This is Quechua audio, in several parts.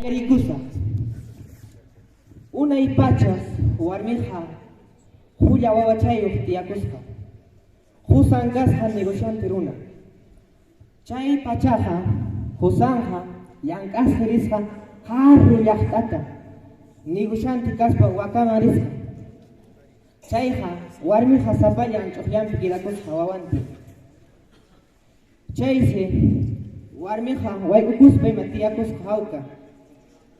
Qallariykusaq. Unay pachas warmiqa hulla wawachayuq tiyakusqa. Qusan kasqa negociante runa. Chay pachaqa qusanqa llank'asqa risqa karu llaqtata negociante kaspa wakaman risqa. Chayqa warmiqa sapallan ch'uqllanpi quedakusqa wawantin. Chaysi warmiqa wayk'ukuspa ima tiyakusqa hawka.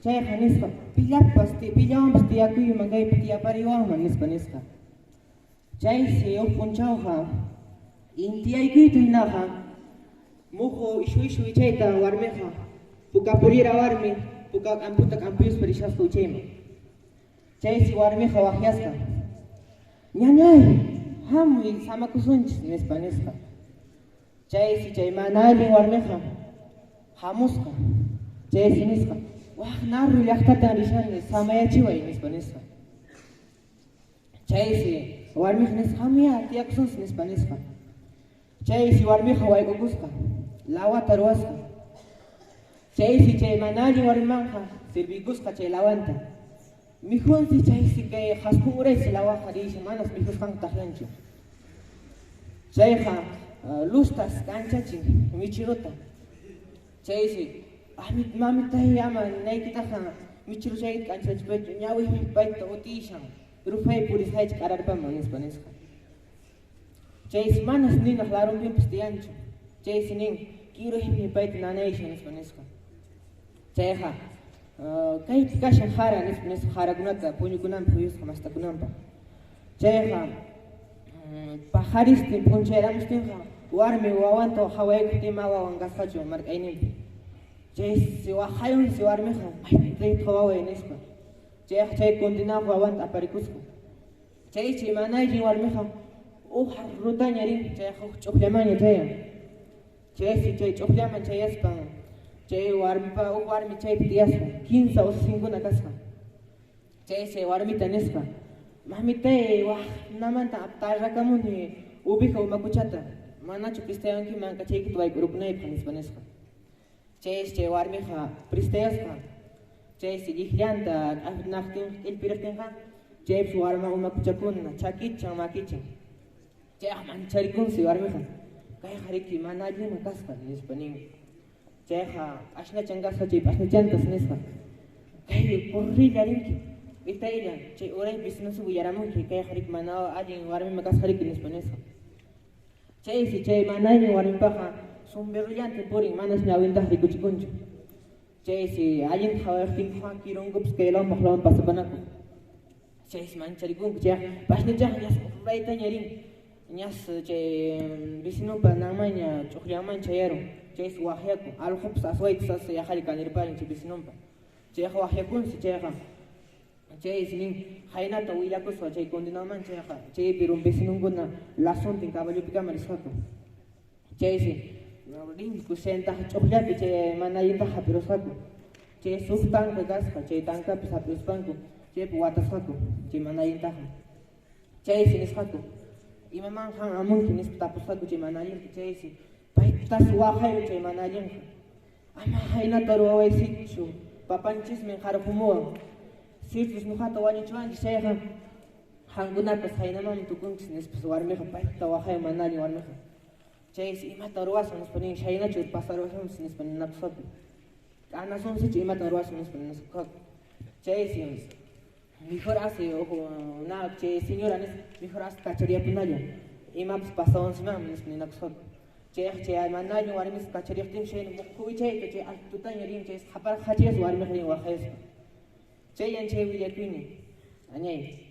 Chayqa nisqa pillapas pillawanpas tiyakuyman kaypi tiyapariwanman nispa nisqa. Chaysi huk p'unchawqa intiyaykuyta hinaqa muhu ishu ishu wichayta warmiqa puka purira warmi puka k'amputa k'ampuyuspa rishasqa wichayman. Chaysi warmiqa waqyasqa, Ñañay, hamuy samakusunchis, nispa nisqa. Chaysi chay mana allin warmiqa hamusqa. Chaysi nisqa, Wak narru llaqtatan rishani, samayachiway, nispa nisqa. Chaysi warmiqa nisqa, Hamuyá, tiyakusunchis, nispa nisqa. Chaysi warmiqa wayk'ukusqa, lawata ruwasqa. Chaysi chay mana allin warmimanqa sirviykusqa chay lawanta. Mikhunsi chaysi kay qhasqun uraysi lawaqa riysi manas mikhusqanqa taqyanchu. Chayqa luztas k'anchachin michirota. Chaysi mamitay ama naykitaqa michiruchaykita k'anchachipaychu ñawiymi payta utishan ruphay purisqaychik k'ararpaman nispa nisqa. Chaysi manas ninaq larunpinpas tiyanchu. Chaysi nin kiruymi payta nanayshan nispa nisqa. Chayqa kaypi kashan jara nispa nisqa jarakunata puñukunanpaq huyusqa mast'akunanpaq. Chayqa paqaristin p'unchayramustinqa warmi wawanta qhawaykuqtin ima wawan kasqachu mark'ayninpi. Chaysi waqayunsi warmiqa maytaytaq waway nispa. Chayqa chay kundinaq wawanta aparikusqa. Chaychi mana allin warmiqa huk rutaña rin, chayqa huk ch'uqllamanña chayan. Chaysi chay ch'uqllaman chayaspan chay warmipa huk warmi chaypi tiyasqa, kinsa ususinkuna kasqa. Chaysi chay warmita nisqa, Mamitay, waqnamanta tarrakamuni ubiha umakuchata, manachu pristayankiman mankachaykita wayk'urukunaypaq, nispa nisqa. Chaysi chay warmiqa pristayasqa. Chaysi llikllanta k'afinaqtin k'illpiriqtinqa chaypis warma umakuchakuna chakichan makichan. Chayqa mancharikunsi warmiqa. Kayqa riki mana allinman kasqa nispa nin. Chayqa p'ashnachan kasqa chay p'ashnachantas nisqa. Kay kurrilla rinki p'itaylla chay uraypis nasuku yaramunki kayqa riki mana allin warmiman kasqa riki nispa nisqa. Chaysi chay mana allin warmipaqa sombrerollantin purin manas ñawintaq rikuchikunchu. Chaysi allinta qhawariqtinkuqa kirunkupis kay lawman waq lawman pasapanaku. Chaysi mancharikunku chayqa p'ashnachaqqa ñas uraytaña rin ñas chay vecinonpa nanmanña ch'uqllanman chayarun. Chaysi waqyakun allqupas aswaytas as yaqalla kanirparin chay vecinonpa. Chayqa waqyakunsi chayqa chaysi nin khaynata willakusqa chay condenaman chayqa chaypi run vecinonkuna lazontin caballopikama risqaku. Chaysi rinku sentaq ch'uqllapi chay mana allintaq hap'irusqaku. Chay huk tanka kasqa chay tankapis hap'iruspanku chaypi watasqaku chay mana allintaqa. Chaysi nisqaku imaman qan hamunki nispa tapusqaku chay mana allinta. Chaysi paytas waqayu chay mana allinqa. Ama khaynata ruwawaysichu, papanchismi qarqumuwan. Sichus ñuqata wañuchiwanchis chayqa qankunapas khaynamanmi tukunchis nispas warmiqa payta waqayu mana allin warmiqa. Chaysi imata ruwasun nispa nin shaynachu pasaruwasunchis nispa ninakusqaku. K'anasunsichu imatan ruwasun nispa ninakusqaku. Chaysi mejor asi na chay señora nispa mejor asi kachariyapunalla imapas pasawansimanmi nispa ninakusqaku. Chayqa chay mana allin warmis kachariqtin chayna muqhu wichayta chay altutaña rin chay qhaparaq hachayas warmiqa rin waqayaspa. Chayan chay willakuynin. Añay.